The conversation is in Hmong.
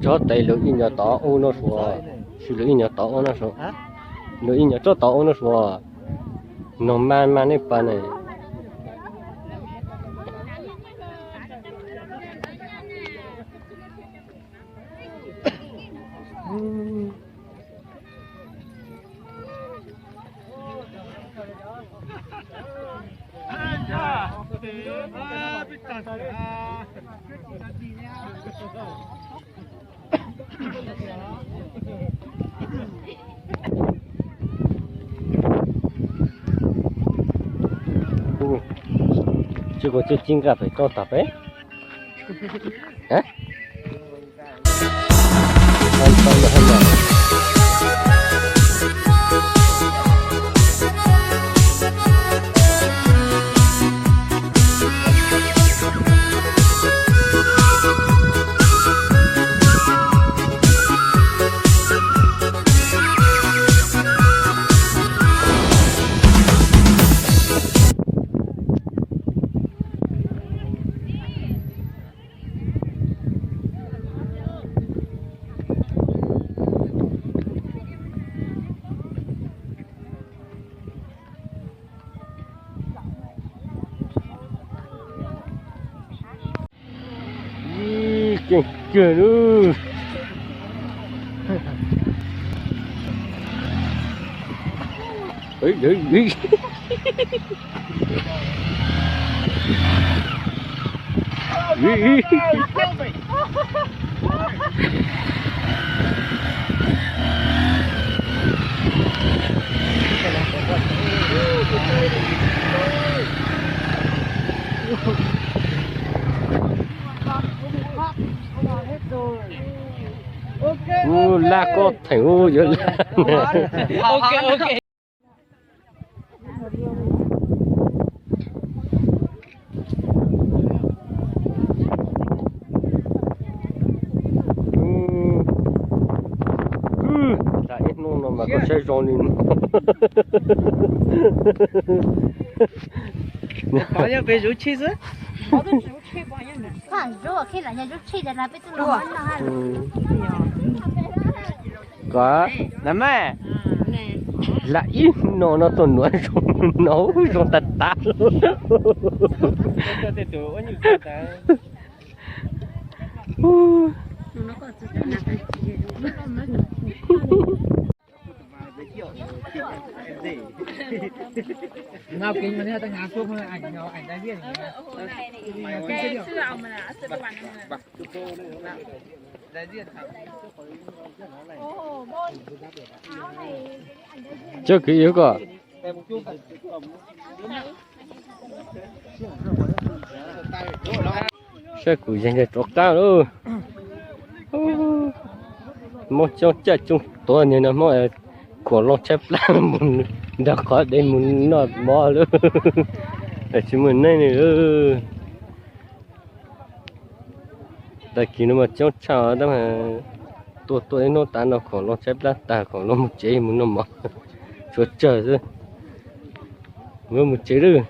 Tsob tes lug ib nyuag tod ub no suav, lug ib nyuag tod ub no suav, lug ib nyuag tsob tod ub no suav, no mas mas nej pom ne. Tsis kuv tsis ci nqa pem rau tom peb. Keej kiag lawm. Ub, laj koj theem ub yuav laj. Ib hnub no mas koj saib zoo li no. Koj na mas, lam ib no no tuaj nuav zoo no zoo tas tas. Txawj kwv yog koj. Saib kuv yeeg rov qab lauj. Hmoob coob caj coob tuav niag no, Hmoob khuam loo tshaib plab mus nrog qhov dev mus noj mov lawm. Tsis muaj neeg li. Tag kis no mas coob tshaj, tab mas tuaj tuaj ib hnub tas no khuam loo tshaib plab tag, khuam loo mus tsev mus noj mov. Tshuav tsawg xwb. Mus mus tsev lawm.